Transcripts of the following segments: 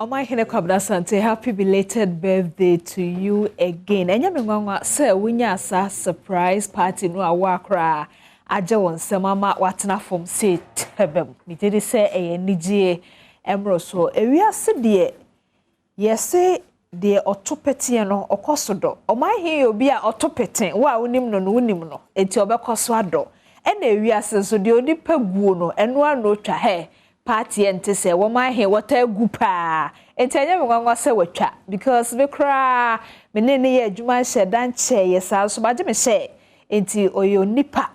Ɔmanhene Kwabena Asante, happy belated birthday to you again. Ɛnyɛ me nwanwa sɛ wonya saa surprise party no a woakora agye wo nsɛm ama watena fam sɛ tɛbɛm. Megye di sɛ ɛyɛ anigyeɛ mmoro so. Ewiase deɛ, yɛse deɛ ɔto pɛteɛ no ɔkɔ so dɔ. Ɔmanhene yɛ obi a ɔto pete, wo a wonim no no wonim no, enti ɔbɛkɔ so adɔ. Ɛna ewiase nso deɛ onipa guo no, ɛno ano twa hɛ. Party ɛnte sɛ wɔn ahe wɔta gu paa, nti ɛnyɛ me nwanwa sɛ wɔatwa, because me koraa me ne ne yɛ adwuma nhyɛ da nkyɛn yɛ saa nso magye me hyɛ. Nti ɔyɛ onipa,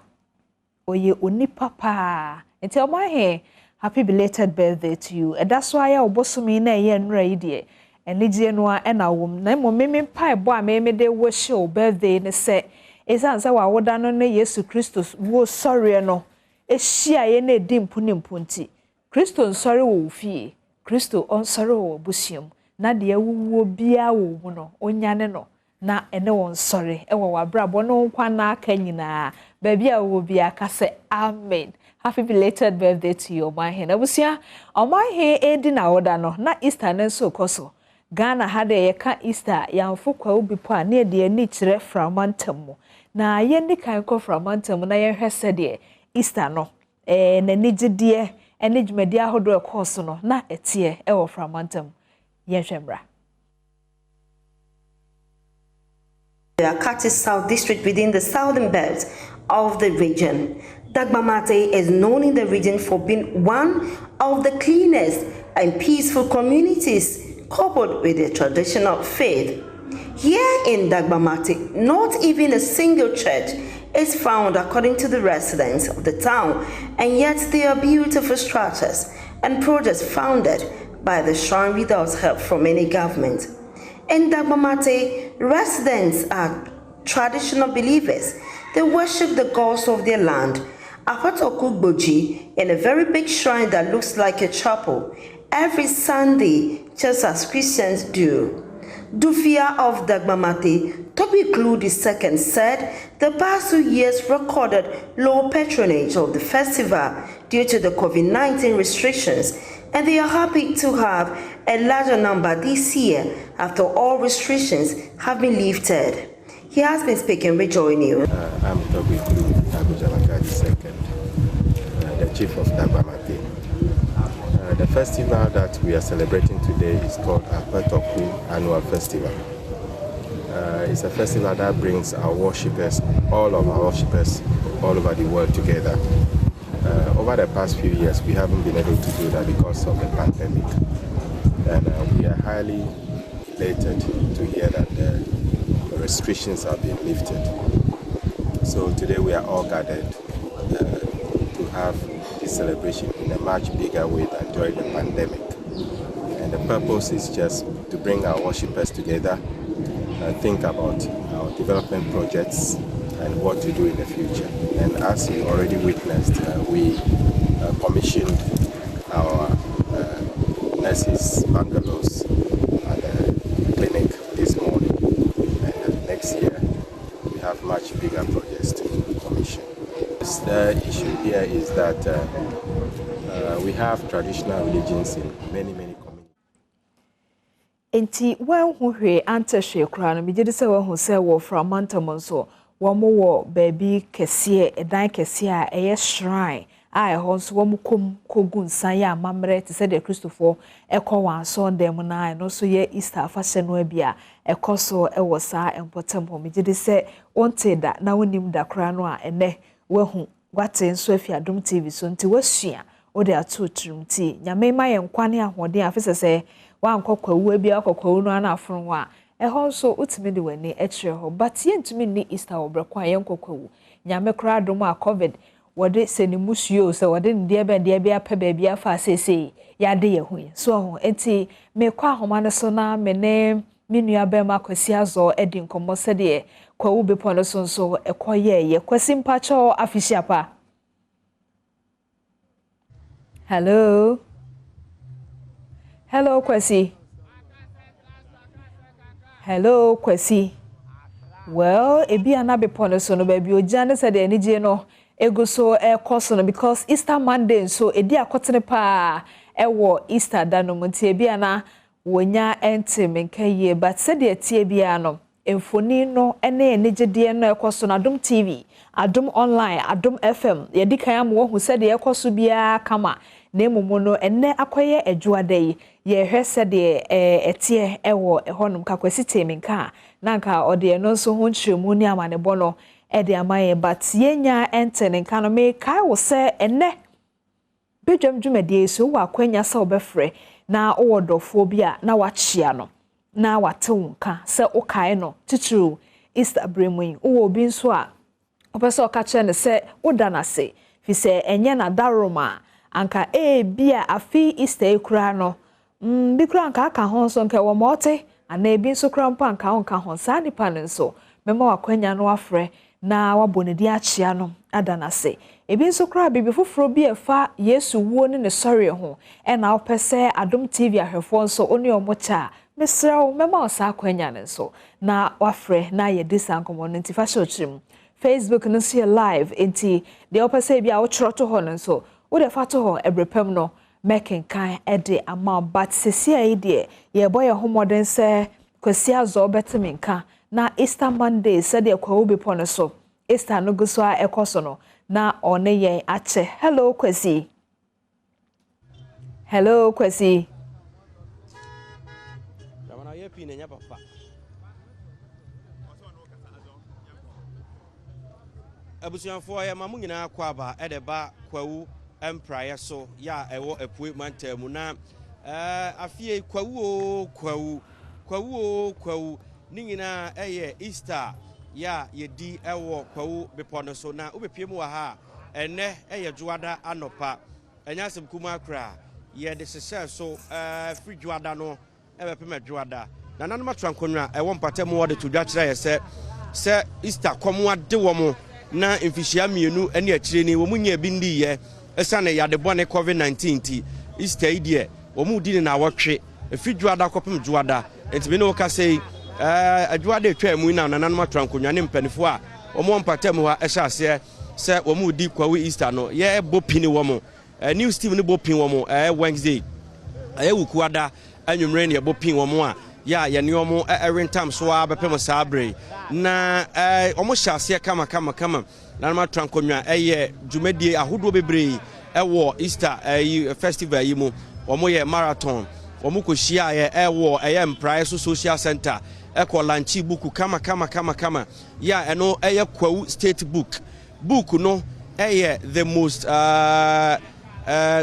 ɔyɛ onipa paa. Nti ɔmo ahe, happy belated birthday to you. Ɛda so ayɛ ɔbosome na ɛyɛ nnura yi deɛ, anigyeɛ no a ɛna wɔ mu. Na mmom meme mpaebɔ a meme de wish wo birthday ne sɛ, ɛsiane sɛ wawoda no ne Yesu Kristo wo sɔreɛ no ahyia yɛ na ɛdi mpo ne mpo nti, Kristo nsɔre wɔ wo fie, Kristo ɔnsɔre wɔ w'abusua mu, na deɛ awuwuo biara wɔ mu no, onyane no na ɛne wɔn nsɔre ɛwɔ w'abrabɔ ne wo nkwa na aka nyinaa. Baabi a wɔwɔ biara, ka sɛ amen. Happy belated birthday to you, Ɔmanhene. Abusua, Ɔmanhene edi na ɔda no na Easter ne nso kɔ so. Ghana ha deɛ, yɛka Easter, yɛamfo Kwawu Bepɔ a ne yɛde ani kyerɛ Frama ntam mu. Na yɛnni kan kɔ Frama ntam na yɛnhwɛ sɛdeɛ Easter no n'anigyedeɛ ne dwumadie ahodoɔ ɛkɔɔ so no na ɛteɛ ɛwɔ Frama ntam. Yɛnhwɛ mmra. The Akatsi South District within the southern belt of the region. Dagbamate is known in the region for being one of the cleanest and peaceful communities, coupled with their traditional faith. Here in Dagbamate, not even a single church is found, according to the residents of the town, and yet there are beautiful structures and projects founded by the shrine without help from any government. In Dagbamate, residents are traditional believers. They worship the gods of their land, Apatoku Gboji, in a very big shrine that looks like a chapel, every Sunday, just as Christians do. Dufia of Dagbamate, Toby Klu II, said the past 2 years recorded low patronage of the festival due to the COVID-19 restrictions, and they are happy to have a larger number this year after all restrictions have been lifted. He has been speaking with Joy News. I'm Toby Klu Agujabaka II, the chief of Dagbamate. The festival that we are celebrating today is called Apetoku Annual Festival. It's a festival that brings our worshippers, all of our worshippers all over the world together. Over the past few years, we haven't been able to do that because of the pandemic. And we are highly elated to hear that the restrictions have been lifted. So today we are all gathered to have this celebration in a much bigger way than during the pandemic. And the purpose is just to bring our worshippers together, think about our development projects and what to do in the future. And as you already witnessed, we commissioned our nurses' bungalows at the clinic this morning. And next year, we have much bigger projects to commission. The issue here is that we have traditional religions in many, many communities. Nti wɔnho hwee ante hwee koraa no, megye di sɛ wɔahu sɛ wɔ Framantam nso wɔn wɔ baabi kɛseɛ, ɛdan kɛseɛ a ɛyɛ shrine a ɛhɔ nso wɔn kɔm kɔgu nsa yɛ amammerɛ te sɛ deɛ Kristofoɔ ɛkɔ wɔn asɔredan mu, na ɛno nso yɛ Easter afahyɛ no bi a ɛkɔ so ɛwɔ saa mpɔtam hɔ. Megye di sɛ wɔnte da na wɔnim da koraa no a, ɛnɛ wɔahu wate nso afi Adom TV so, nti wasua wode ato tirim. Ti Nyame ma yɛn nkwa ne ahoɔden afe sɛ wankɔ Kwawu bi akɔ Kwawu no ana afono hɔ a, ɛhɔ nso wotumi de w'ani kyerɛ hɔ. But yɛntumi nni Easter wɔ berɛ ko a yɛnkɔ Kwawu. Nyame koraa dom a COVID wɔde sɛ ne musuo sɛ wɔde ne deɛ bɛn deɛ bi apɛ baabi afa seesei yɛade yɛn ho yi so ho. Nti mekɔ ahoma no so na me ne me nua bɛrima Kwasi Azɔ adi nkɔmmɔ sɛdeɛ Kwawu Bepɔ no so nso ɛkɔ yɛɛyɛ. Kwasi, mpakyɛw, afihyia pa. Hello, hello, Kwasi. Hello, Kwasi. Well, ebi ana bepɔ no so no, baabi ogya ne sɛdeɛ anigye no egu so ɛkɔ so no, because Easter Monday nso edi akɔtene paa ɛwɔ Easter da no mu, nti ebi ana Wɔnya nte me nka yie, but sɛdeɛ tie biara no, mfoni no ne anigyedeɛ no ɛkɔ so no, Adom TV, Adom Online, Adom FM, yɛdi kan ama wɔhu sɛdeɛ ɛkɔ so biara kama. Na mmom no, ɛnnɛ akɔyɛ adwuada yi, yɛhwɛ sɛdeɛ ɛteɛ ɛwɔ ɛhɔnom. Kakwasi tee me nka a, na nka ɔde ɛno nso ho nkyerɛmu ne amanebɔ no ɛde ama yɛn, but yɛnya nte ne nka no. Mekae wo sɛ ɛnnɛ badwam dwumadie so, wowɔ akwanya sɛ wobɛfrɛ na wowɔ dɔfoɔ bi a na wakyea no na wate wo nka sɛ wokae no, titiriw Easter berɛ mu yi. Wowɔ obi nso a wopɛ sɛ ɔka kyerɛ no sɛ woda no ase, fi sɛ ɛnyɛ n'adarom a anka ebi a afe Easter yi koraa no bi koraa anka aka ho nso nka ɛwɔ ma ɔte anaa ebi nso koraa mpo anka ɔnka ho. Saa nipa no nso, mɛma wakwanya no afrɛ na wabɔ ne din akyea no ada n'ase. Ebi nso koraa, biribi foforɔ bi a ɛfa Yesu wuo ne ne sɔreɛ ho ɛna wopɛ sɛ Adom TV ahwɛfoɔ nso wo ne ɔmo kyɛ a, mesrɛ wo, mɛma wo saa akwanya no nso na wafrɛ na yɛdi saa nkɔmmɔ no. Nti fa hyɛ ɔkyerɛ mu. Facebook no nso yɛ live, nti deɛ wopɛ sɛ ebi a wotwerɛ to hɔ no nso, wode fa to hɔ. Ɛberɛ pam no mɛkenkan ɛde ama wo, but sesia yi deɛ, yɛbɔ yɛn ho mmɔden sɛ Kwasi Azɔ bɛte me nka na Easter Monday, sɛdeɛ Kwawu Bepɔ no so Easter no gu so a ɛkɔ so no, na ɔne yɛn akyɛ. Hello Kwasi, hello Kwasi. Jamana yɛ pii na ɛnyɛ papa. Abusuafoɔ, yɛma mo nyinaa kɔ aba ɛde ba Kwawu mpraeɛ so yɛ a ɛwɔ Apue mantam mu. Na afie Kwawu o, Kwawu, Kwawu o, Kwawu ne nyinaa ɛyɛ Easter yɛ a yɛdi ɛwɔ Kwawu Bepɔ no so. Na wobɛpie mu wɔ ha a, ɛnnɛ ɛyɛ Dwoada anɔpa. Ɛnyɛ asɛm kumaa koraa. Yɛde hyehyɛ so firi Dwoada no ɛbɛpem Adwoada. Nananom atra nkonnwa ɛwɔ mpata mu, wɔde to dwa kyerɛ yɛ sɛ Easter kɔm ade wɔ mo na mfihyia 2 ne akyire ni wɔn nyɛ bi ndiiɛ ɛsiane yade bɔne COVID-19 nti. Easter yi deɛ, wɔn di ne naawɔtwe ɛfiri Dwoada kɔpem Dwoada. Nti mi ne wo kasa yi, Adwoada atwa mu yi na nananom atra nkonnwa ne mpanimfoɔ a wɔn wɔ mpata mu ha ɛhyɛ aseɛ sɛ wɔn di Kwawu Easter no. Yɛbɔ pini wɔ mo news team no bɔ pin wɔ mo Wednesday, ɛyɛ Wukuada anwummerɛ ne yɛbɔ pin wɔ mo a yɛ a yɛne wɔn ɛrentam so a bɛpɛ saa bere na wɔn hyɛ aseɛ kama kama kama. Nanom atra nkonnwa ɛyɛ dwumadie ahodoɔ bebree ɛwɔ Easter ɛyi festival yi mu. Wɔn yɛ marathon, wɔn kɔ hyia yɛ ɛwɔ ɛyɛ Mpraeɛ so Social Center, ɛkɔ launch book kama kama kama kama yɛ a ɛno ɛyɛ Kwawu State Book. Book no ɛyɛ the most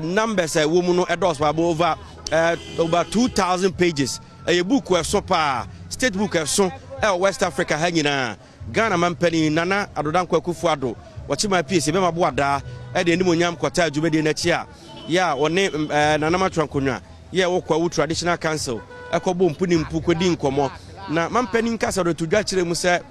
numbers a ɛwɔ mu no ɛdɔɔso paa, over 2,000 pages. Ɛyɛ book ɛso paa, state book ɛso ɛwɔ West Africa ha nyinaa. Ghana mampanin Nana Addo Dankwa Akufo Addo wɔkye maa pie sɛ bɛma bo adaa ɛde animonyam kɔtaa dwumadie n'akyi a yɛ a ɔne Nana Matra nkonnwa yɛ ɛwɔ Kwawu Traditional Council ɛkɔbɔ mpu ne mpu kɔdi nkɔmmɔ. Na mampanin kasa de to dwa kyerɛ mu sɛ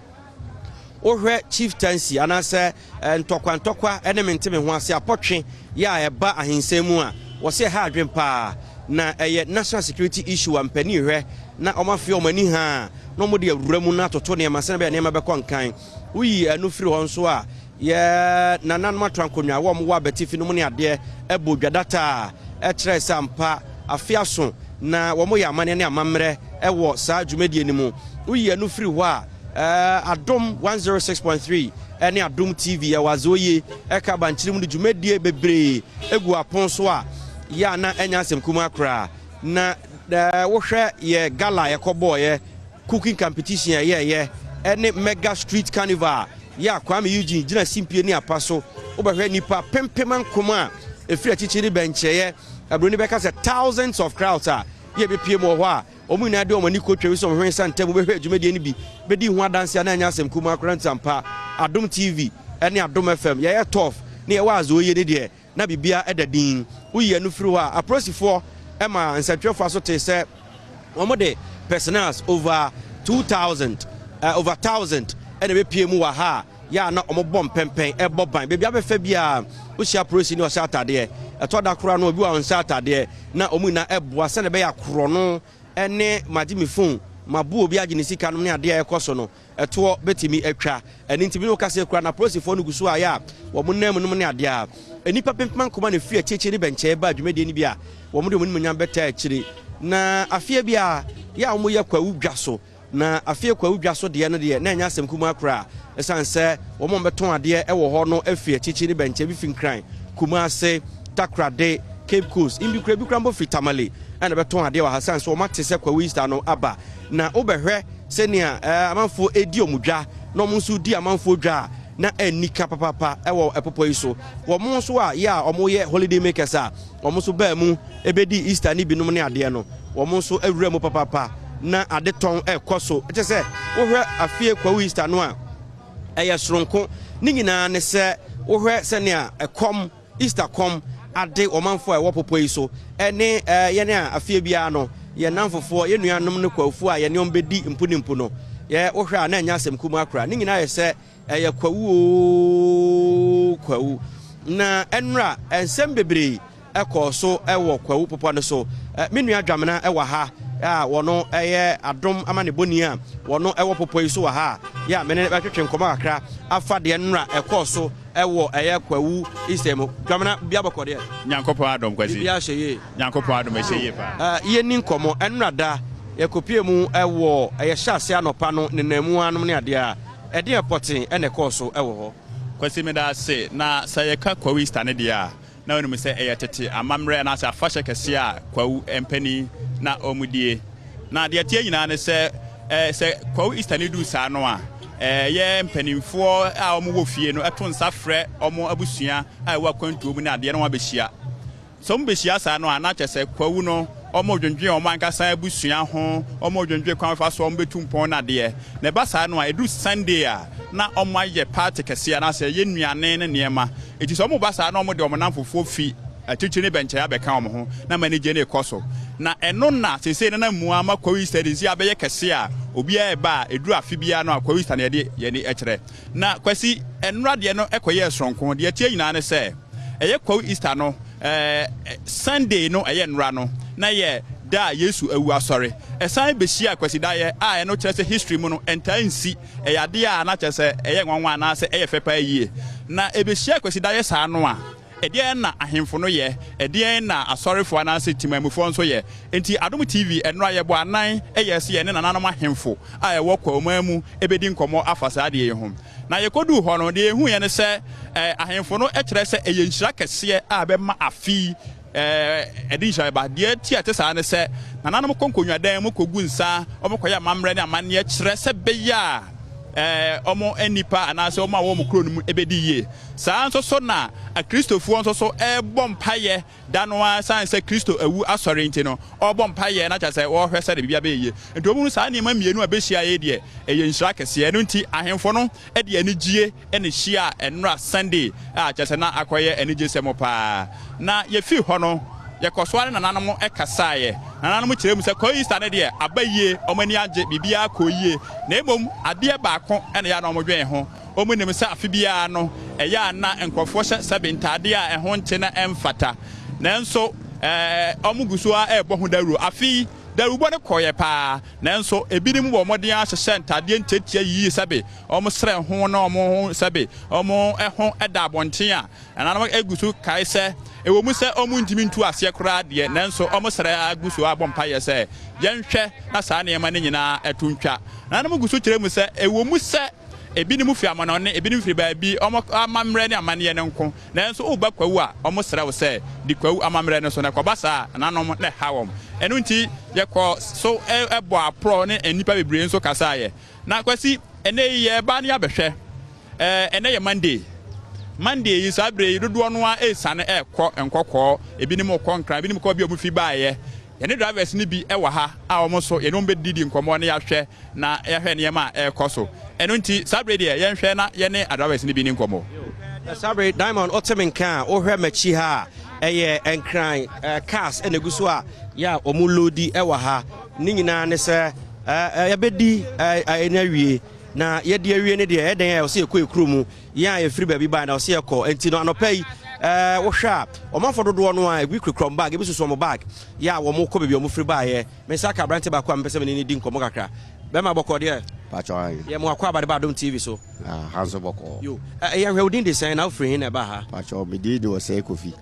wohwɛ chieftaincy anaasɛ ntɔkwa ntɔkwa ne mente me ho ase apɔtwe yɛ a ɛba ahensɛn mu a, wɔsɛ ɛha adwen paa na ɛyɛ national security issue a mpanin hwɛ na ɔmo afei ɔmo ani ha na ɔmo de awura mu na atoto nneɛma sɛnɛ bɛyɛ nneɛma bɛkɔ nkan. Woyi ɛno firi hɔ nso a, yɛ nananom atra nkonnwa a wɔn wɔ abɛtifi no mu ne adeɛ ɛbɔ dwa data a ɛkyerɛ sɛ ampa afe aso na wɔn yɛ amanneɛ ne amammerɛ ɛwɔ saa dwumadie no mu. Woyi ɛno firi hɔ a, Adom 106.3 ɛne Adom TV ɛwɔ adze ɛka abankyere mu no dwumadie bebree egu apon so a yɛ a na ɛnya asɛm kumaa koraa. Na wohwɛ yɛ gala yɛkɔbɔɔyɛ, cooking competition a yɛyɛ, ɛne mega street carnival yɛ a Kwame Eugene gyina simpie ne apa so, wobɛhwɛ nipa pempem ankoma a ɛfiri akyikyiri bɛnkyɛeɛ, aburoni bɛka sɛ thousands of crowds a yɛbɛpie mu wɔ hɔ a wɔn nyinaa de wɔn ani kɔtwa wi sɛ wɔn hwɛ nsa ntam wobɛhwɛ dwumadie no bi bɛdi ho adanse a na ɛnyɛ asɛm kumaa koraa. Ntampa Adom TV ɛne Adom FM yɛyɛ tough ne yɛwɔ adze oyie ne deɛ na biribia ɛda din. Woyi ɛno firi hɔ a, apolisifoɔ ɛma nsɛntwerɛfoɔ aso te sɛ wɔn de personnels over 2,000, over 1,000 ɛna ɛbɛpie mu wɔ ha a yɛ a na wɔn bɔ mpɛmpɛn ɛbɔ ban. Beebi abɛfɛ biara wohyia polisi ne ɔhyɛ atadeɛ, ɛtɔ da koraa no obi wɔ ɔnhyɛ atadeɛ, na wɔn nyinaa ɛboa sɛnɛ ɛbɛyɛ akorɔ no ɛne magye mi phone mabo obi agye ne sika nom ne adeɛ a ɛkɔ so no ɛtoɔ bɛtumi atwa. Ɛne nti bi ne wɔkasa kura na apolisifoɔ no gu so a yɛ a wɔn nam nom ne adeɛ a nnipa pempem nkoma na efiri akyirikyiri ne bɛnkyɛn ba dwumadie no bi a wɔn de wɔn nimonyam bɛta akyire. Na afeɛ biara yɛ a wɔyɛ Kwawu dwa so. Na afeɛ Kwawu dwa so deɛ no deɛ na ɛnyɛ asɛm kumaa koraa. Ɛsiane sɛ wɔn a wɔbɛtɔn adeɛ wɔ hɔ no firi akyirikyiri ne bɛnkyɛ, ebi firi Nkran, Kumase, Takorade, Cape Coast, mbi koraa ebi koraa mpo firi Tamale na ɛbɛtɔn adeɛ wɔ ha ɛsiane sɛ wɔate sɛ Kwawu Easter no aba. Na wobɛhwɛ sɛnea amanfoɔ redi wɔn dwa na wɔn nso redi amanfoɔ dwa a, na anika papaapa wɔ ɛpopɔ yi so. Wɔn nso a yɛ a wɔyɛ holiday makers a wɔn nso baa mu bɛdii Easter ne binom ne adeɛ no, wɔn nso awura mu papaapa na ade tɔn ɛkɔ so. Kyɛ sɛ wohwɛ afie Kwawu Easter no a, ɛyɛ soronko. Ne nyinaa ne sɛ wohwɛ sɛnea ɛkɔm, Easter kɔm ade ɔmanfoɔ a ɛwɔ popɔ yi so ne yɛn a afie biara no yɛn nnamfofoɔ, yɛn nuanom ne Kwawufoɔ a yɛne wɔn bɛdi mpu ne mpu no, yɛ wohwɛ a na ɛnyɛ asɛm kumaa koraa. Ne nyinaa yɛ sɛ Ɛyɛ kwawu oo kwawu. Na ɛnora nsɛm bebree kɔɔ so wɔ kwawu popɔ no so. Me nua Dwamena wɔ ha a wɔno yɛ adom amanebɔni a wɔno wɔ popɔ yi so wɔ ha a yɛ a me ne no bɛtwetwe nkɔmmɔ kakra afa deɛ nnora ɛkɔɔ so wɔ ɛyɛ kwawu Easter mu. Dwamena bia bɔkɔ deɛ? Nyankopɔn adom Kwasi. Biribiara hyɛ yie. Nyankopɔn adom ɛhyɛ yie paa. Yɛnni nkɔmmɔ. Ɛnora da yɛkɔpie mu wɔ ɛyɛ hyɛ aseɛ anɔpa no nenam mu anom ne adeɛ a. Ɛdeɛn pɔtee na ɛkɔɔ so wɔ hɔ? Kwasi meda ase. Na sɛ yɛka Kwawu Easter no deɛ a, na wonim sɛ ɛyɛ tete amammerɛ anaasɛ afahyɛ kɛseɛ a Kwawu mpanin na wɔdie. Na deɛ ɛteɛ nyinaa ne sɛ, sɛ Kwawu Easter no du saa no a, ɛyɛ mpanimfoɔ a wɔwɔ fie no to nsa frɛ wɔn abusua a ɛwɔ akwantuo mu ne adeɛ na wɔabɛhyia. Sɛ wɔbehyia saa no a, na kyerɛ sɛ kwawu no, wɔredwendwen wɔn ankasa abusua ho, wɔredwendwen kwan a wɔbɛfa so a wɔbɛtu mpɔn no adeɛ. Na ɛba saa no a, ɛduru Sunday a, na wɔayɛ party kɛseɛ anaasɛ ɛyɛ nnuane ne nneɛma. Enti sɛ wɔba saa na wɔde wɔn nnamfofoɔ fi akyirikyiri ne bɛnkyɛe abɛka wɔn ho, na ama anigyeɛ no rekɔ so. Na ɛno na seesei no na mua ama Kwawu Easter de nsi abɛyɛ kɛseɛ a obiara reba a, ɛduru afe biara no a, Kwawu Easter na yɛde yɛn ani kyerɛ. Na Kwasi, nnora deɛ no kɔyɛɛ soronko. Deɛ ɛteɛ nyinaa ne sɛ, ɛyɛ Kwawu Easter no, Sunday no, ɛyɛ nnora no, na ɛyɛ da a Yesu awu asɔre. Ɛsan bɛhyiaa Kwasidaeɛ a ɛno kyerɛ sɛ history mu no, ɛntaa nsi. Ɛyɛ adeɛ a na kyerɛ sɛ ɛyɛ nwanwa anaasɛ ɛyɛ fɛ paa yie. Na ɛbɛhyiaa Kwasidaeɛ saa no a, ɛdeɛn na ahemfo no yɛ? Ɛdeɛn na asɔrefoɔ anaasɛ temanmufoɔ nso yɛ? Enti Adom TV, nnora yɛbɔ anan yɛɛ sɛ yɛne nananom ahemfo a ɛwɔ Kwawoman mu bɛdi nkɔmmɔ afa saa adeɛ yi ho. Na yɛkɔduu hɔ no, deɛ yɛhuiɛ ne sɛ ahemfo no kyerɛ sɛ ɛyɛ nhyira kɛseɛ a ɛbɛma afe yi ɛde nhyira bɛba. Deɛ nti a ɛte saa ne sɛ, nananom kɔ nkonnwadan mu kɔgu nsa, wɔkɔyɛ amammerɛ ne amanneɛ kyerɛ sɛ ɛbɛyɛ a wɔn nnipa anaasɛ wɔn a wɔwɔ wɔn kuro no mu bɛdi yie. Saa ara nso so na Akristofoɔ nso so rebɔ mpaeɛ Da no ara, esiane sɛ Kristo awu asɔre nti no, ɔrebɔ mpaeɛ na kyerɛ sɛ ɔrehwɛ sɛdeɛ biribiara bɛyɛ yie. Nti wɔhunu saa nneɛma mmienu a ɛbɛhyia yi deɛ, ɛyɛ nhyira kɛseɛ. Ɛno nti ahemfo no de anigyie na ɛhyiaa nnora Sunday a kyerɛ sɛ na akɔyɛ anigyesɛm pa ara. Na yɛfiri hɔ no, yɛkɔ so ara ne nananom kasaeɛ. Nananom kyerɛɛ mu sɛ kɔ Easter no deɛ, aba yie, wɔn ani agye, biribiara kɔɔ yie. Na mmom adeɛ baako na ɛyɛ a na wɔdwene ho. Wɔnim sɛ afe biara no, ɛyɛ a na nkurɔfoɔ hyɛ sɛbe ntaadeɛ a ɛho nte na ɛmfata. Nanso, wɔgu so ara rebɔ ho dawuro. Afe yi, dawurubɔ no kɔeɛ pa ara, nanso ebinom bɔɔ mmɔden ara hyehyɛɛ ntaadeɛ ntiatia yiyii sɛbe wɔn srɛ ho na wɔn ho sɛbe wɔn ho da abɔnten a nananom gu so kae sɛ ɛwɔ mu sɛ wɔntumi ntu aseɛ koraa deɛ, nanso wɔsrɛ ara gu so ara bɔ mpaeɛ sɛ yɛnhwɛ na saa nneɛma no nyinaa to ntwa. Nananom gu so kyerɛ mu sɛ ɛwɔ mu sɛ Ebinom fi amannɔne, ebinom firi baabi, wɔn amammerɛ ne amanneɛ no nko. Nanso woreba kwawu a, wɔsrɛ wo sɛ, di kwawu amammerɛ no so, na ɛkɔba saa a, nananom na ɛha wɔn. Ɛno nti, yɛkɔɔ so bɔɔ aporɔw ne nnipa bebree nso kasaeɛ. Na Kwasi, ɛnnɛ yi yɛreba na yɛabɛhwɛ. Ɛɛ, ɛnnɛ yɛ Monday. Monday yi, saa berɛ yi, dodoɔ no ara resiane rekɔ Nkɔkɔɔ, ebinom rekɔ Nkran, ebinom rekɔ baabi a wɔfi baeɛ. Yɛne drivers no bi wɔ ha a wɔn nso yɛne wɔn bɛdidi nkɔmmɔ na yɛahwɛ na yɛahwɛ nneɛma a ɛrekɔ so. Ɛno nti, saa bere deɛ, yɛnhwɛ na yɛne adrivers no bi nni nkɔmmɔ. Saa bere, Diamond, wote me nka a, wohwɛ m'akyi ha a, ɛyɛ Nkran cars na ɛgu so a yɛ a wɔn loadi wɔ ha. Ne nyinaa ne sɛ yɛbɛdi ɛno awie. Na yɛde awie no deɛ, ɛyɛ dɛn a ɛwɔ sɛ yɛkɔ yɛ kuro mu. Yɛn a yɛfiri baabi bae na ɛwɔ sɛ yɛkɔ. Nti no anɔpa yi, wohwɛ a, ɔmanfoɔ dodoɔ no a, ebi kurakura wɔn bag, ebi soso wɔn bag, yɛ a wɔkɔ baabi a wɔfiri baeɛ. Me nsa aka aberante baako a mepɛ sɛ me ne no di nkɔmmɔ kakra. Bɛrima bɔkɔɔ deɛ? Pakyɛ ahe? Yɛ mo akɔ aba de ba Adom TV so. Ah, ha nso bɔkɔɔ. Yo, ɛ yɛn hwɛ wo din de sɛn na wofiri he na ɛbaa ha? Pakyɛ me din de Osei Kofi.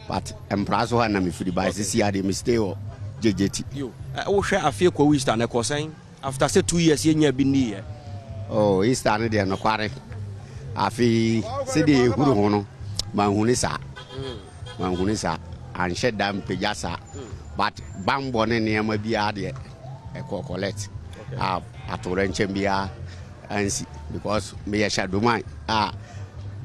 But mpra so ha na me firi ba. Sisi adeɛ me stay wɔ Gyegyeti. Yo, wohwɛ afei Kwawu Easter no, ɛkɔ sɛn? After sɛ 2 years yɛnya bi nniiɛ. Oh, Easter no deɛ, nokware, afei sɛdeɛ yɛhuru ho no, manhu ne saa, manhu ne saa, anhyɛ da mpagya saa, but bambɔ ne nneɛma biara deɛ, ɛkɔ collect a atorɛ nkyɛn biara ansi, because meyɛ hyɛdoman a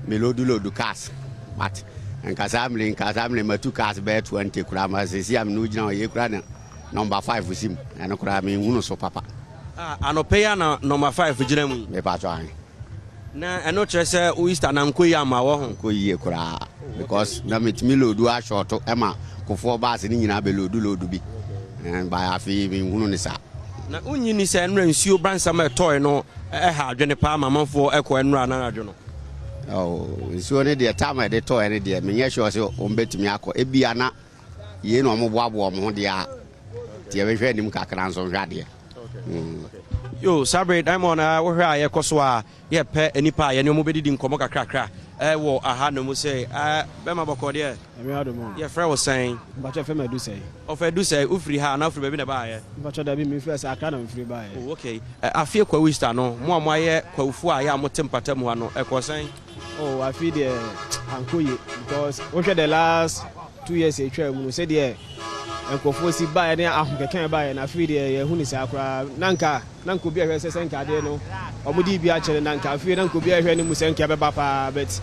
me load load cars, but nka saa mmere, nka saa mmere matu cars bɛyɛ 20 koraa ma sɛsi a mene wogyina hɔ yɛ koraa na number 5 si mu, ɛno koraa menhunu so papa. Ah, anɔpɛ yi a na number 5 gyina mu yi? Mepatɔ ahe. Na ɛno kyerɛ sɛ wo Easter na nkɔ yi ama wɔ ho? Nkɔ yie koraa, because na metumi load ahyɔɔto ɛma kofoɔ baase ne nyinaa bɛ load load bi. Ba afei menhunu ne saa. Na wonyi ni sɛ nnora nsuo bransam a ɛtɔe no ɛha adwene paa ma amanfoɔ ɛkɔ nnora na anadwo no? Oh, nsuo no deɛ, time a ɛde tɔɛ no deɛ, menyɛ sure sɛ wɔn akɔ. Ebia na yei na wɔn boaboa wɔn ho deɛ a, nti yɛbɛhwɛ anim kakra nso nhwɛ adeɛ. Yo, sabre Diamond, wohwɛ a yɛkɔ so a yɛpɛ nipa a yɛne ɔmo bɛdidi nkɔmmɔ kakrakra ɛwɔ aha no mu sɛ bɛma bɔkɔ deɛ. Nyame adom o. Yɛfrɛ wo sɛn? Mpakyɛ, fɛ ma Edu sɛn. Ɔfɛ Edu sɛn, wofiri ha anaa wofiri baabi na ɛbaayɛ? Mpakyɛ, dabi, mefiri sɛ Akra na mefiri baayɛ. Oh, okay. Afei Kwawu Easter no, mo a moayɛ kwawufoɔ a yɛ a mote mpata mu ha no, ɛkɔ sɛn? Oh, afei deɛ ankɔ yie, because wohwɛ the last 2 years atwa mu no, sɛdeɛ nkurɔfoɔ si baeɛ ne ahokeka baeɛ no, afei deɛ yɛhu ne saa koraa. Na nka obi ahwɛ sɛ nka adeɛ no ɔmo de bi akyerɛ, na nka afei na nka obi ahwɛ ne mu sɛ nka ɛbɛba paa, but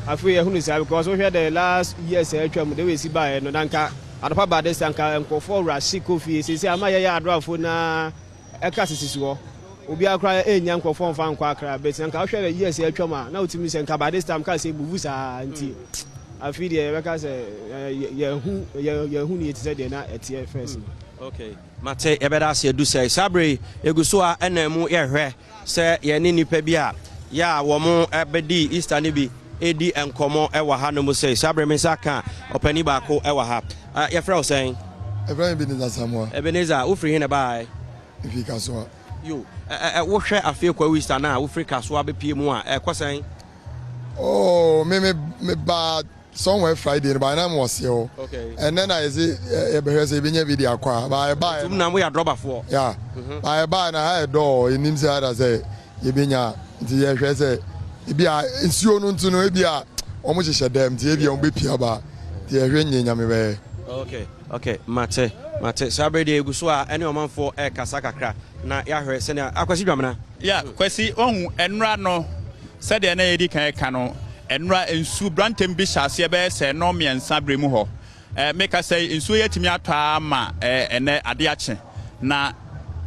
afei yɛhu ne saa, because wohwɛ the last years a atwa mu, de wei si baeɛ no, na nka anɔpa ba de sɛ nka nkurɔfoɔ wura kɔ fie. Seesei ama yɛyɛ adoafoɔ na ɛka sisi so hɔ, obiara koraa ɛnya nkurɔfoɔ mfa nkɔ Akra, but nka wohwɛ the years a atwa mu a, na wotumi sɛ nka by this time kaa sɛ move saa. Nti afei deɛ yɛbɛka sɛ yɛhu yɛhu ne yɛ te sɛ deɛ na ɛteɛ first no. Okay, mate, yɛbɛda ase adu sɛ saa bere yi yɛgu so a ɛna mu yɛhwɛ sɛ yɛne nnipa bi a yɛ a wɔn bɛdi Easter no bi ɛdi nkɔmmɔ ɛwɔ ha no mu. Sɛ saa bere me nsa ka ɔpani baako ɛwɔ ha. Yɛfrɛ wo sɛn? Ɛfrɛ me Ebenezer Samoa. Ebenezer, wofiri he na bae? Ɛfiri Kasoa. Yo, wohwɛ afei Kwawu Easter no a wofiri Kasoa bɛpie mu a, ɛkɔ sɛn? Oh, me ba somewhere Friday no, ba na mo wɔseɛ hɔ. Ɛnɛ na yɛsɛ yɛbɛhwɛ sɛ yɛbɛnya bi de akɔ a, ba ɛbaa. Tum na moyɛ adrɔbafoɔ? Ya, ba ɛbaa na ha ɛdɔɔ, ɛnim sɛ ada sɛ yɛbɛnya, nti yɛhwɛ sɛ ebi a nsuo no nto no, ebi a wɔn hyehyɛ dɛm, nti ebi a wɔn bɛpia ba, nti yɛhwɛ nye Nyame bɛyɛ. Okay, mate. Saa bere deɛ egu so a ɛne ɔmanfoɔ ɛrekasa kakra na yɛahwɛ sɛnea Akwasi Dwamena. Ya, Kwasi, wahu ɛnora no, sɛdeɛ na yɛdi kan ka no, ɛnora nsu brantam bi hyɛ aseɛ bɛyɛ sɛ 3:30 berɛ mu hɔ. Meka sɛ nsuo yi atumi atɔ ama ɛnɛ ade akye na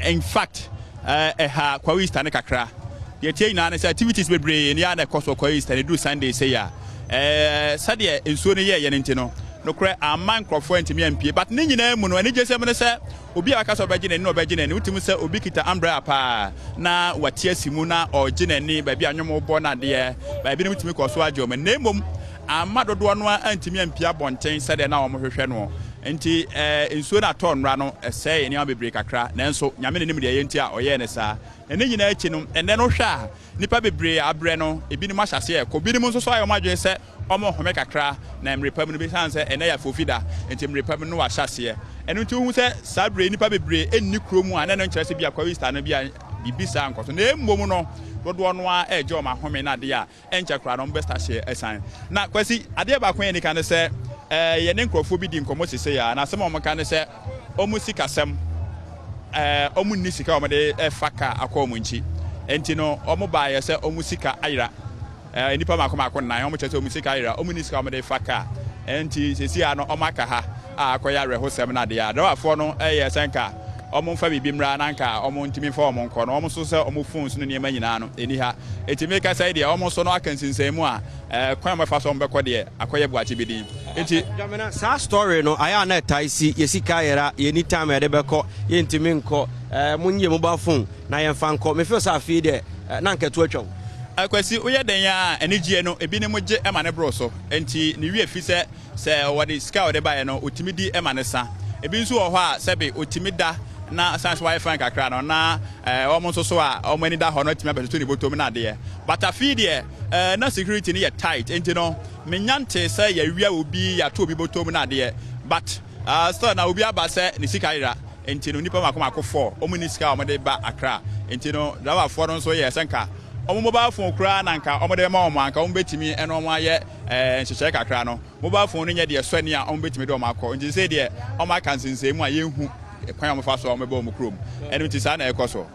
in fact ɛha Kwawu Easter ne kakra. Deɛ tie nyinaa ne sɛ activities bebree ne yɛ na ɛkɔ so Kwawu Easter ne duru Sunday sɛ yi a, sɛdeɛ nsuo no yɛɛyɛ no nti no, nokorɛ ama nkurɔfoɔ ntumi ampie, but ne nyinaa mu no, anigye sɛm ne sɛ obi a waka sɛ ɔbɛgye n'ani na ɔbɛgye n'ani. Wotumi sɛ obi kita umbrella paa na wate asi mu na ɔgye n'ani baabi a nnwom bɔ no adeɛ baabi no, wotumi kɔ so agye wɔn, na mmom ama dodoɔ no a antumi ampie abɔnten sɛdeɛ na wɔn hwehwɛ no. Nti nsuo no atɔ nnora no, ɛsɛe nneɛma bebree kakra, nanso Nyame n'anim deɛ ɛyɛ nti a ɔyɛɛ ne saa. Na ne nyinaa akyi no, ɛnɛ no hwɛ a nipa bebree abrɛ no, ebinom ahyɛ aseɛ ɛkɔ, binom nso so ayɛ wɔn adwene sɛ ɔmo home kakra na mmere pa mu no bi san sɛ ɛnɛ yɛ afofi da, nti mmere pa mu no wahyɛ aseɛ. Ɛno nti wohu sɛ saa bere nipa bebree ɛnni kurom a, na ɛno nkyerɛ sɛ bi akɔ Easter no bi a biribi saa nkɔ so, na mmom no dodoɔ no a ɛregye wɔn ahome no adeɛ a ɛnkyɛ koraa no ɔmo bɛsta aseɛ ɛsan. Na Kwasi, adeɛ baako yɛ nika ne sɛ yɛne nkurɔfoɔ bi di nkɔmmɔ sese a, na asɛm a wɔn ka ne sɛ ɔmo sikasɛm, ɔmo nni sika a wɔn de ɛfa kaa akɔ wɔn nkyi, nti no ɔmo baayɛ sɛ ɔmo sika ayera. Nipa mako mako nnan, ɔmo kyerɛ sɛ ɔmo sika ayera, ɔmo nni sika a ɔmo de fa kaa, nti sisi a no ɔmo aka ha a akɔyɛ awerɛhosɛm no adeɛ a drɔbafoɔ no ɛyɛ sɛ nka ɔmo nfa biribi mmra na nka ɔmo ntumi nfa ɔmo nkɔ no, ɔmo nso sɛ ɔmo phones no nneɛma nyinaa no ɛni ha. Eti meka sɛ deɛ ɔmo nso no aka nsinsan mu a kwan a wɔbɛfa so ɔmo bɛkɔ deɛ akɔyɛ buakye bi din nti. Dwamena, saa story no ayɛ a na ɛtae si, yɛ sika yɛra, yɛni time a yɛde bɛkɔ, yɛntumi nkɔ, monyɛ mobile phone na yɛmfa nkɔ. Mefeel sɛ afei deɛ na nkɛto atwa wo. Akwasi, woyɛ den a anigyeɛ no ebinom gye ma ne boro so, nti ne wie fi sɛ wɔde sika a wɔde baeɛ no otumi di ma ne sa. Ebi nso wɔ hɔ a sɛbe otumi da na san so wayɛ fan kakra no na wɔn nso so a wɔn ani da hɔ no atumi abɛtoto ne bɔtɔm no adeɛ. But afei deɛ na security no yɛ tight, nti no menya nte sɛ yɛawia obi, yɛato obi bɔtɔm no adeɛ, but Ah, still na obi aba sɛ ne sika yera, nti no nnipa mako mako four, wɔn nni sika a wɔde ba Accra, nti no driverfoɔ no nso yɛ sɛ nka wɔn mobile phone koraa na nka wɔde bɛma wɔn a nka wɔn bɛtumi ɛne wɔn ayɛ ɛɛ nhyehyɛe kakra no, mobile phone no nyɛ deɛ ɛsɔ ani a wɔn bɛtumi de wɔn akɔ, nti sɛ deɛ wɔn aka nsensɛn mu a yɛnhu kwan a wɔfa so a wɔbɛba wɔn kurom, ɛno nti saa na ɛkɔ so.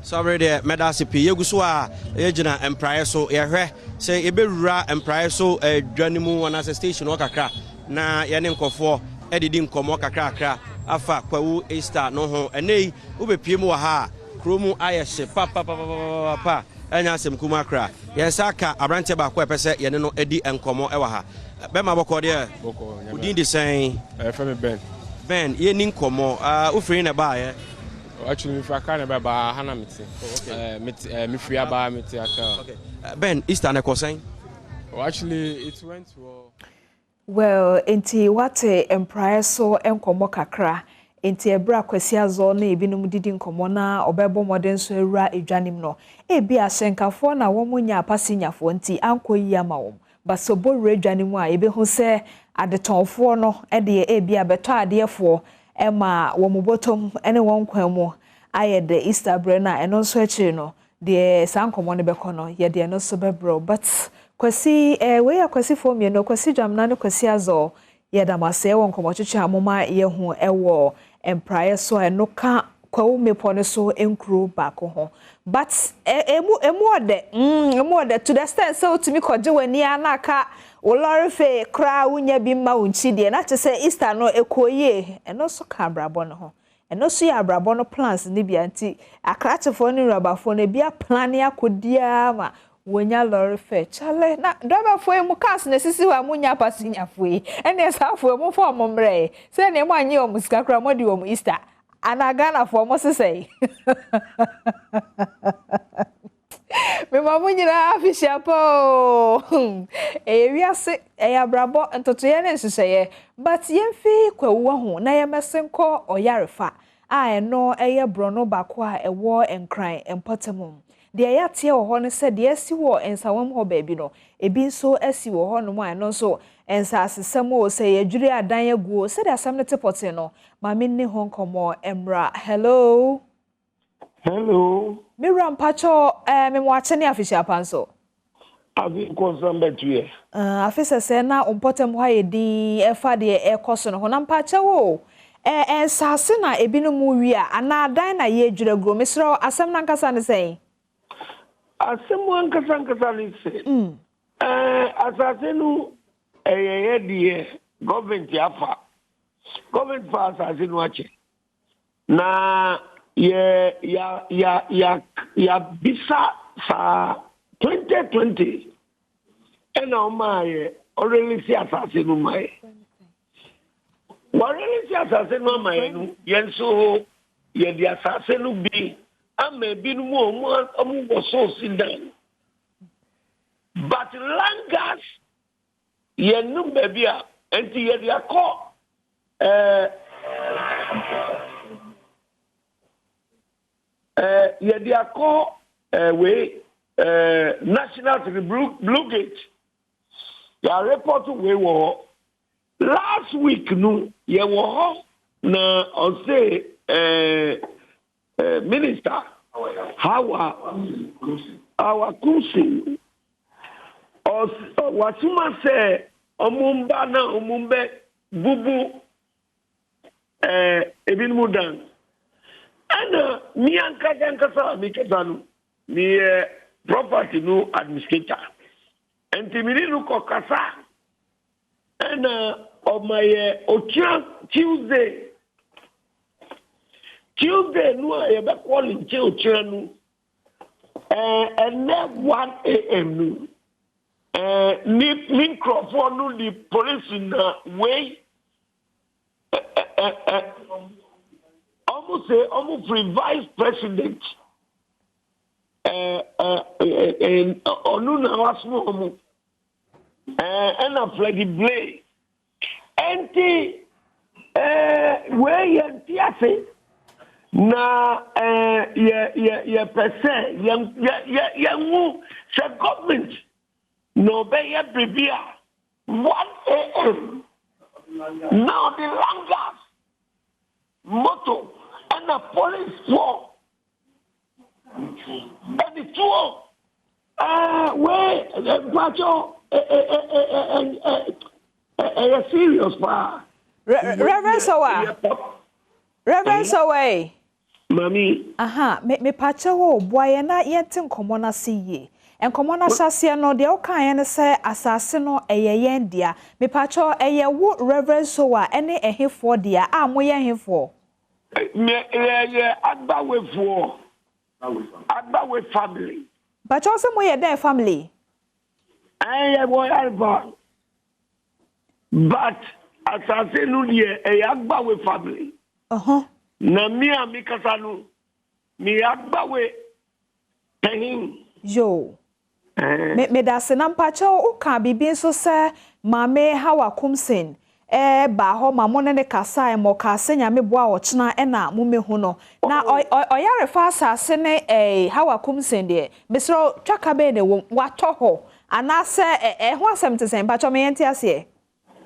Sɔbere deɛ mɛda ase pii. Yɛgu so a yɛgyina mpraeɛ so yɛhwɛ sɛ yɛbɛwura mpraeɛ so dwa no mu anaasɛ station hɔ kakra na yɛne nkurɔfoɔ adidi nkɔmmɔ kakrakra afa Kwawu Easter no ho. Ɛnnɛ yi wobɛpue mu wɔ ha a, kuro mu ayɛ hye papapapapapa, ɛnyɛ asɛm kumaa koraa. Yɛn nsa aka aberanteɛ baako a ɛpɛ sɛ yɛne no di nkɔmmɔ wɔ ha. Bɛma bɔkɔɔ deɛ, wo din de sɛn? Yɛfrɛ me Ben. Ben, yɛnni nkɔmmɔ. Wofiri he na ɛbaeɛ? Actually, mefiri Accra na ɛbaeɛ, but ha na mete. Oh, okay. Mete, mefiri aba, mete Accra. Okay. Ben, Easter no ɛkɔ sɛn? Oh, actually, it went well. Well, enti woate mpraeɛ so nkɔmmɔ kakra. Enti ɛberɛ a Kwasi Azor ne ebinom didi nkɔmmɔ na ɔbɛbɔ mmɔden nso awura edwa no mu no, ebia ahyɛnkafoɔ na wɔnyɛ apasinyafoɔ nti ankɔ yie ama wɔn. But sɛ ɔbɔ wura edwa no mu a, yɛbɛhu sɛ adetɔnfoɔ no deɛ ebia bɛtɔ adeɛfoɔ ma wɔn bɔtɔm ne wɔn kwan mu ayɛ dɛ Easter berɛ no a, ɛno nso akyiri no, Deɛ saa nkɔmmɔ no bɛkɔ no, yɛde ɛno nso bɛbrɛ wo. But Kwasi eh, wei yɛ Akwasifoɔ mmienu, Kwasi Dwamena ne Kwasi Azor. Yɛda mo ase wɔ nkɔmmɔtwetwe a moma yɛhu wɔ mpraeɛ so a ɛno ka Kwawu mmepɔ no so nkuro baako ho. But eh, emu, emu ɔdɛ, mm, emu ɔdɛ to the extent sɛ wotumi kɔgye w'ani ara na aka wo lɔre fee koraa wonnya bi mma wo nkyi deɛ, na kyerɛ sɛ Easter no ɛkɔɔ yie. Ɛno nso ka abrabɔ no ho. Ɛno nso yɛ abrabɔ no plans no bi a nti akrakyefoɔ ne nwurabafoɔ no ebi aplane akɔdi ara ma wɔnya lorry fare. Kyale na driverfoɔ yi mo cars na esisi hɔ a monnya apasenyafoɔ yi ɛneɛ saa foɔ yi momfa wɔn mmrɛ yɛ sɛ ɛneɛ moannye wɔn sika koraa moadi wɔn Easter anaa Ghanafoɔ mo sesɛe. Mema mo nyinaa afehyia pa oo. Ɛyɛ wiase, ɛyɛ abrabɔ, ntotoeɛ ne nhyehyɛeɛ. But yɛmfi Kwawu wahu na yɛmmɛsen nkɔ Ɔyarefa a ɛno ɛyɛ borɔno baako a ɛwɔ Nkran mpɔtam mu. Deɛ yɛateɛ wɔ hɔ ne sɛ deɛ asi wɔ Nsawam hɔ baabi no, ebi nso asi wɔ hɔnom a ɛno nso nsasesɛm oo, sɛ yɛadwiri adan agu oo, sɛdeɛ asɛm no te pɔtee no, ma menni ho nkɔmmɔ mmra. Hello. Hello. Me wura mpakyɛw eh, me moakye ne afehyia pa nso. Afe nkɔnsa mbɛto yɛ. Ah, afe sɛsɛɛ na wo mpɔtam hɔ ayɛ dinn ɛfa deɛ ɛrekɔ so no ho. Na mpakyɛw o, eh, nsaase na ebinom wia anaa adan na yɛredwira guo? Mesrɛ wo, asɛm no ankasa ne sɛn? Asɛm ankasa ankasa ne sɛ, eh, asase no ɛyɛ yɛ deɛ, gɔvɛnti afa. Gɔvɛnti fa asase no akyɛ. Na yɛ ya ya ya yabisa saa 2020 ɛna ɔmaa yɛ ɔrelisi asase no ma yɛ. Wɔrelisi asase no ama yɛ no yɛn nso yɛde asase no bi ama ebinom a wɔn wɔ so si dan. But langas Yɛnnim baabi a enti yɛde akɔ ɛɛ ɛɛ yɛde akɔ ɛɛ wei ɛɛ national three blue blue gate yɛ report wei wɔ hɔ last week no yɛwɔ hɔ na ɔse ɛɛ. Minister Hawa Hawa Koomson wasoma sɛ wɔn mba na wɔn bɛ bubu ebinom dan. Ɛna me ankasa ankasa a mekasa no meyɛ property no administrator. Nti me ne no kɔ kasa. Ɛna ɔma yɛ okyia Tuesday. Tuesday no a yɛbɛkɔ ne nkyɛn okyia no, ɛɛ ɛnɛ 1 am no, ɛɛ ne ne nkurɔfoɔ no de polisi na wei ɛ ɛ ɛ wɔn sɛ wɔn firi vice president ɛɛ ɛɛ ɛɛ ɔno na wasoma wɔn. Ɛɛ ɛna Freddie Blay. Ɛnti ɛɛ wei yɛ nti ase na ɛɛ yɛ yɛ yɛpɛ sɛ yɛn yɛ yɛ yɛnhu sɛ government na ɔbɛyɛ biribi a 1 am. Na ɔde langas, moto ɛna policefoɔ ɛde tuo. Ɛɛ wei mpakyɛw ɛyɛ serious paa. Reverend Sowa. Reverend Sowa ee. Mami. Aha, me mepakyɛw o, boa yɛn na yɛnte nkɔmmɔ no ase yie. Nkɔmmɔ no ahyɛaseɛ no, deɛ wokaeɛ ne sɛ asase no ɛyɛ yɛn dea. Mepakyɛw, ɛyɛ wo Reverend Sowa ne ɛhefoɔ dea a moyɛ hefoɔ? Me yɛyɛ Agbawefoɔ, Agbawe family. Mpakyɛw sɛ moyɛ dɛn family? Ɛn yɛwɔ Yarva but asase no deɛ ɛyɛ Agbawe family. Ɔhɔ. Na me a mekasa no meyɛ Agbawe panyin. Yoo. Me medase na mpakyɛw wo kaa biribi nso sɛ maame Hawa Kumsin baa hɔ ma mo ne no kasae ma ɔkaa sɛ Nyame boa ɔkyena ɛna mo mɛhu no na ɔyarefa asase ne Hawa Kumsin deɛ mesrɛ wo twaka bɛn na ɛwɔ mu watɔ hɔ anaasɛ ɛho asɛm te sɛn mpakyɛw me yɛnte aseɛ.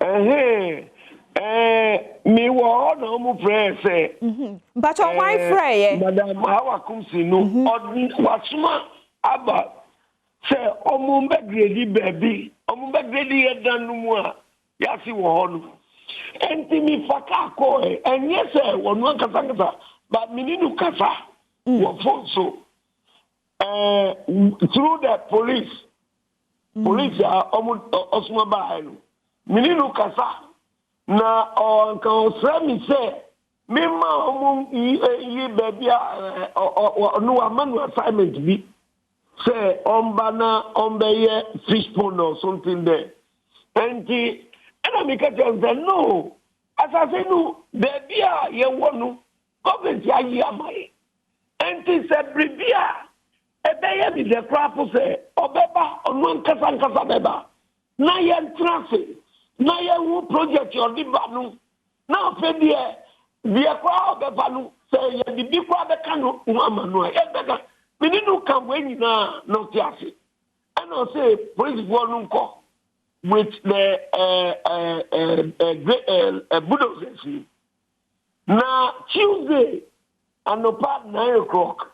Ɛhee ɛɛ me wɔ hɔ na wɔn frɛɛ sɛ. Mpakyɛw hwan frɛɛ yɛ? Madam Hawa Kumsin no ɔde wasoma aba sɛ wɔn bɛ gredi baabi wɔn bɛ gredi yɛ dan no mu a yɛase wɔ hɔ no. Ɛnti me fa kaa kɔɛ ɛnyɛ sɛ wɔn ankasa ankasa but me ne no kasa wɔ phone so ɛɛ through the police. Polisi a wɔn ɔsoma baeɛ no, me ne no kasa, na anka ɔsrɛ me sɛ memma wɔn yi baabi a ɔno wama no assignment bi sɛ ɔmba na ɔmbɛyɛ fish pond or something there. Nti ɛna meka kyerɛ no sɛ no, asase no baabi a yɛwɔ no government ayi ama yɛ. Nti sɛ biribi a Ɛbɛyɛ me dɛ koraa po sɛ ɔbɛba, ɔno ankasa ankasa bɛba na yɛntena ase na yɛnhu project a ɔde ba no, na afei deɛ, deɛ koraa ɔbɛfa no, sɛ yɛde bi koraa bɛka no ho ama no a, yɛbɛka. Me ne no ka wei nyinaa na ɔte ase. Ɛna ɔse polisifoɔ no nkɔ with the uh, uh, uh, uh, uh, bulldozers no. Na Tuesday anɔpa 9 o'clock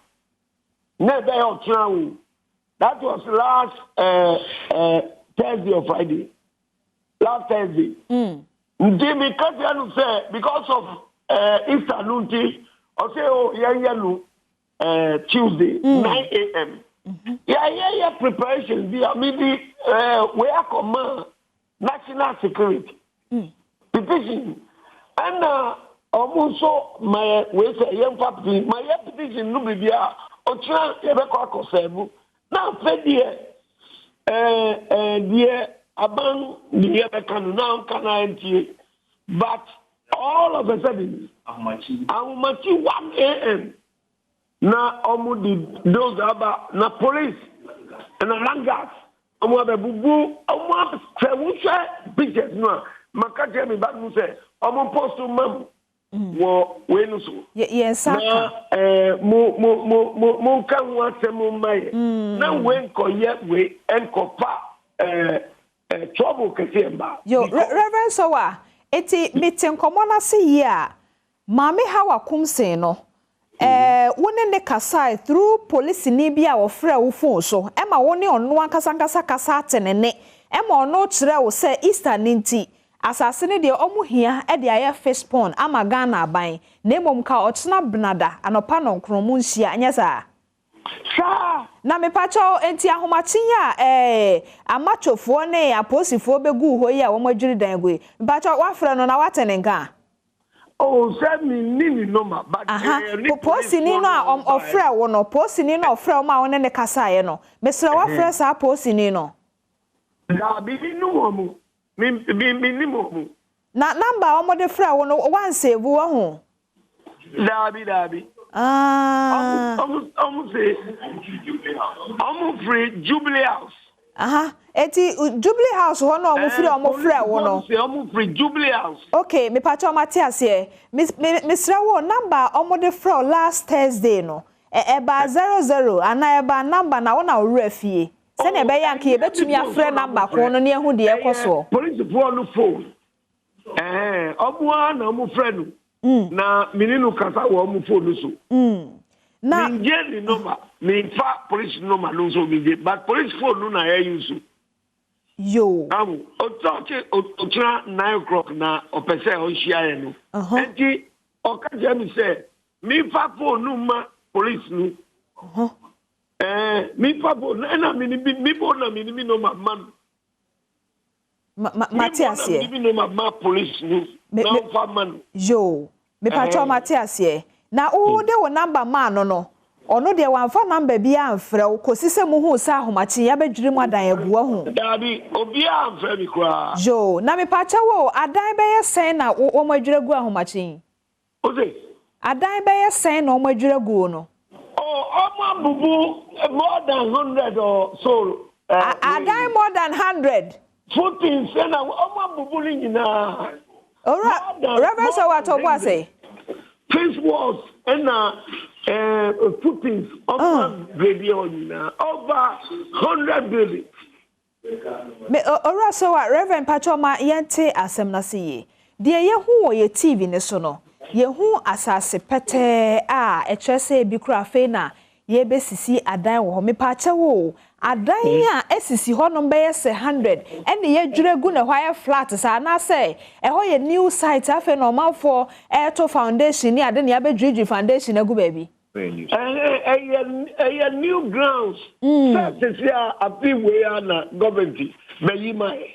na ɛbɛyɛ ɔkyena o, that was last Thursday or Friday, last Thursday. Nti mi ka kyerɛ no sɛ because of Easter no nti ɔsɛ o yɛnyɛ no Tuesday 9 a.m. Yɛayɛ yɛ preparation bi a mi di wei akɔma national security petition, ɛna ɔmo nso ma yɛ wei sɛ yɛmfa petition ma yɛ petition no biribi a ɔkyena yɛbɛkɔ akɔsɛɛ mu, na afɛ deɛ ɛɛ ɛɛ deɛ aban deɛ yɛbɛka no na ɔnka na ɛntie, but all of a sudden ahomakyi 1 a.m. na ɔmo de those aba na police ɛna langas ɔmo abɛbubu ɔmo. Sɛ wohwɛ pictures no a maka kyerɛ mi ba no sɛ ɔmo post ma mu wɔ wei no so. Yɛn nsa na ka. Mo mo mo mo mo nka ho asɛm mma yɛ na wei nkɔyɛ wei nkɔfa ɛɛ ɛɛ trouble kɛseɛ mba. Yo, Reverend Sowa, eti mete nkɔmmɔ no ase yie a, Maame Hawa Kumsen no, wo ne ne kasae through polisini bi a wɔfrɛ wo phone so, ɛma wo ne ɔno ankasa ankasa kasa ate ne ne, ɛma ɔno kyerɛ wo sɛ Easter ne nti, asase no deɛ ɔmo hia de ayɛ fish pond ama Ghana aban, na mmom ka ɔkyena benada anɔpa 9 mu nhyia, nyɛ saa? Saa. Na mepakyɛw, nti ahomakye yi a amatwofoɔ ne apolisifoɔ bɛguu hɔ yi a wɔn adwiri dan gu yi, mepakyɛw, woafrɛ no na woate ne nka? Oh, sɛ mi ni ne number but. Aha, ne polisini no a policefoɔ no ɔfrɛ wo no, polisini no a ɔfrɛ wo ma wo ne ne kasaeɛ no, mesrɛ woafrɛ saa polisini no? Daabi, mi nu wɔn mu, mi mi mi ni wɔn mu. Na number a wɔde frɛ wo no, wansave wɔ ho? Daabi, daabi. Ah. Ɔmo se ɔmo firi Jubilee House. Aha, eti Jubilee House hɔ na ɔmo firi a ɔmo frɛ wo no? Policefoɔ se ɔmo firi Jubilee House. Okay, mepakyɛ ɔmo ate aseɛ. Mesrɛ wo, number a ɔmo de frɛ wo last Thursday no, ɛbaa 00 anaa ɛbaa number na wo na wo werɛ fie? Sɛnea ɛbɛyɛ anka yɛbɛtumi afrɛ number ko no ne ɛho deɛ ɛkɔ soɔ. Polisifoɔ no phone. Ɛɛ, ɔmo ara na ɔmo frɛ no. Na me ne no kasa wɔ ɔmo phone no so. Na. Mengye ne number, memfa police number no nso mengye, but police phone no na yɛ use. Yoo. Ahu, ɔtɔ ɔkyena 9 o'clock na ɔpɛ sɛ ɔnhyia yɛ no. Nti ɔka kyerɛ me sɛ memfa phone no ma police no. Ɛɛ, memfa phone no, ɛna me ne me phone na me ne me number ma no. Mate aseɛ. Me number ma police no na ɔmfa ma no. Yoo, mepatwa, mate aseɛ. Na wo de wo number maa no, ɔno deɛ wamfa number bi amfrɛ wo kɔsi sɛ muhuu sɛ ahomakye yɛabɛdwiri mu adan agu ahu? Daabi, obiara amfrɛ me koraa. Yoo, na mepakyɛ wo, adan bɛyɛ sɛn na wɔn adwiri agu ahomakye yi? Ose? Adan bɛyɛ sɛn na wɔn adwiri agu no? Oh, ɔmo abubu more than 100 or so. Adan more than 100? Footings na ɔmo abubu ne nyinaa. Owura Reverend, sɛ watɔ bo ase. Face walls ɛna footings, ɔmo agrade hɔ nyinaa, over 100 buildings. Me owura, sɛ wa Reverend Pacho, ma yɛnte asɛm no ase yie. Deɛ yɛhu wɔ yɛ TV ne so no, yɛhu asase pɛtɛɛ a ɛkyerɛ sɛ ebi kora afei na yɛbɛsisi adan wɔ hɔ. Mepaakyɛw o, adan a esisi hɔnom bɛyɛ sɛ 100 ɛna yɛdwira gu na ɛhɔ ayɛ flat saa, anaasɛ ɛhɔ yɛ new site, afei na ɔmanfoɔ ɛɛto foundation ne ade na yɛabɛdwiridwiri foundation agu baabi? Ɛyɛ new grounds. Sɛ sisi a afi wei a na government bɛyi ma yɛ.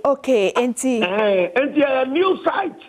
Okay, nti. Nti ɛyɛ new site.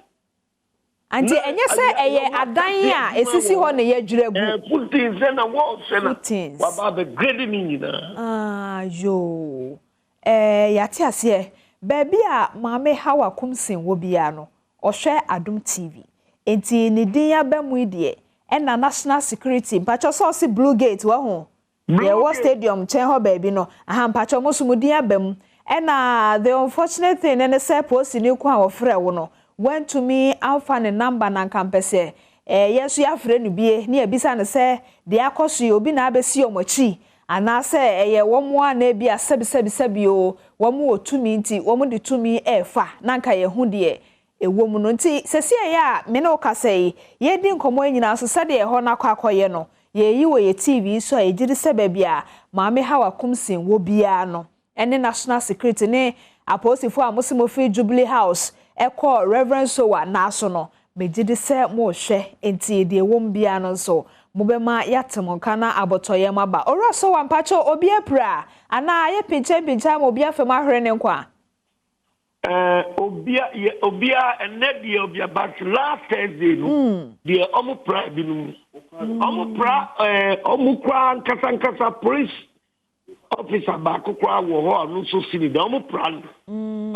Nti ɛnyɛ sɛ ɛyɛ adan a esisi hɔ na yɛdwira gu. Footings na walls na Footings. waba abɛgrade ne nyinaa. Ah, yoo. Yɛate aseɛ. Baabi a Maame Hawa Kumsin wɔ biara no, ɔhwɛ Adom TV. Nti ne din aba mu yi deɛ, ɛna National Security, mpakyɛ sɛ ɔse Blue Gate wɔ ho. Deɛ ɛwɔ stadium nkyɛn hɔ baabi no, aha, mpakyɛ mo so mo din aba mu. Ɛna the unfortunate thing ne sɛ polisini ko a wɔfrɛ wo no, wantumi amfa ne number, na nka mpɛ sɛ yɛn nso yɛafrɛ no bie ne yɛbisa no sɛ deɛ akɔ so yi, obi na abɛsi wɔn akyi anaasɛ ɛyɛ wɔn a na ebi a sɛbi sɛbi sɛbi o, wɔn wɔ tumi nti wɔn de tumi ɛɛfa, na nka yɛho deɛ ɛwɔ mu no. Nti sɛsi ɛyɛ a me ne wo kasa yi, yɛdi nkɔmmɔ yi nyinaa nso, sɛdeɛ ɛhɔ no akɔ akɔyɛ no, yɛyi wɔ yɛ TV so a yɛgye di sɛ baabi a Maame Hawa Kumsin wɔ biara no, ɛne National Security ne apolisifoɔ a mo se mo firi Jubilee House ɛkɔ Reverend Sowa naaso no, megye di sɛ mohwɛ. Nti deɛ ɛwɔ mu biara no nso, mobɛma yɛate mo nka na abɔtɔyɛm aba. Owura Sowa, mpakyɛw, obi apira anaa ayɛ pinkyɛn ma obi afam ahwere ne nkwa? Obia yɛ obia ɛnɛ deɛ obia, but last Thursday no deɛ, ɔmo pra binom, ɔmo pra ɔmo kora nkasa nkasa. Police officer baako koraa wɔ hɔ a ɔno nso si ne dan, ɔmo pra no,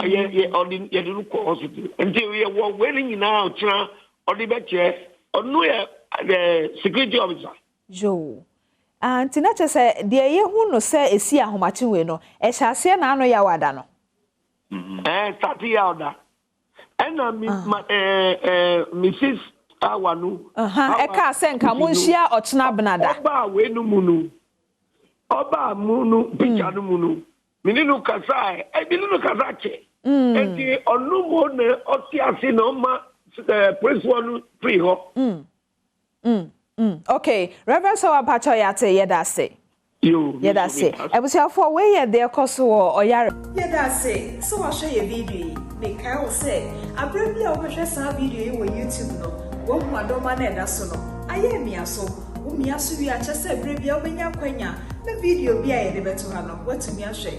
yɛ yɛ ɔde yɛde no kɔ hospital. Nti yɛ wɔ wei ne nyinaa, ɔkyena ɔde bɛkyerɛ. Ɔno yɛ security officer. Yoo. Ah, nti na kyerɛ sɛ deɛ yɛhu no sɛ esi ahomakye wei no, ɛhyɛ aseɛ na ano yɛ awada no. Start yɛ ɔda ɛna mi ma ɛɛ ɛɛ Mrs Awa no. Ɛka sɛ nka mo nhyia ɔkyena benada. Ɔbaa wei no mu no, ɔbaa mu no, picture no mu no, mi ni no kasa ɛ mi ni no kasa kyɛ. Nti ɔno mo na ɔte ase na ɔma polisifoɔ no firi hɔ. Okay, Reverend Sɔwɔ, mpakyɛw, yɛate, yɛda ase. Yo. Yɛda ase. Abusuafoɔ, wei yɛ deɛ ɛkɔ so wɔ ɔyare. Yɛda ase sɛ wahwɛ yɛ video yi. Mekae wo sɛ aberɛ bi a wobɛhwɛ saa video yi wɔ YouTube no, woahu adɔma no ɛda so no ayɛ mmea so. Wo mmea so wie akyɛ sɛ berɛ bi a wobɛnya akwanya na video bi a yɛde bɛto ha no, woatumi ahwɛ.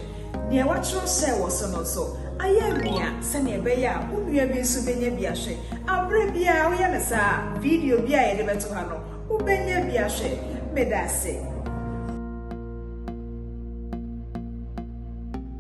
Nea wɔatwerɛ hyɛɛ wɔ so no nso ayɛ mmea sɛnea ɛbɛyɛ a wo nua bi nso bɛnya bi ahwɛ. Aberɛ biara woyɛ no saa, video bi a yɛde bɛto ha no, wobɛnya bi ahwɛ. Meda ase.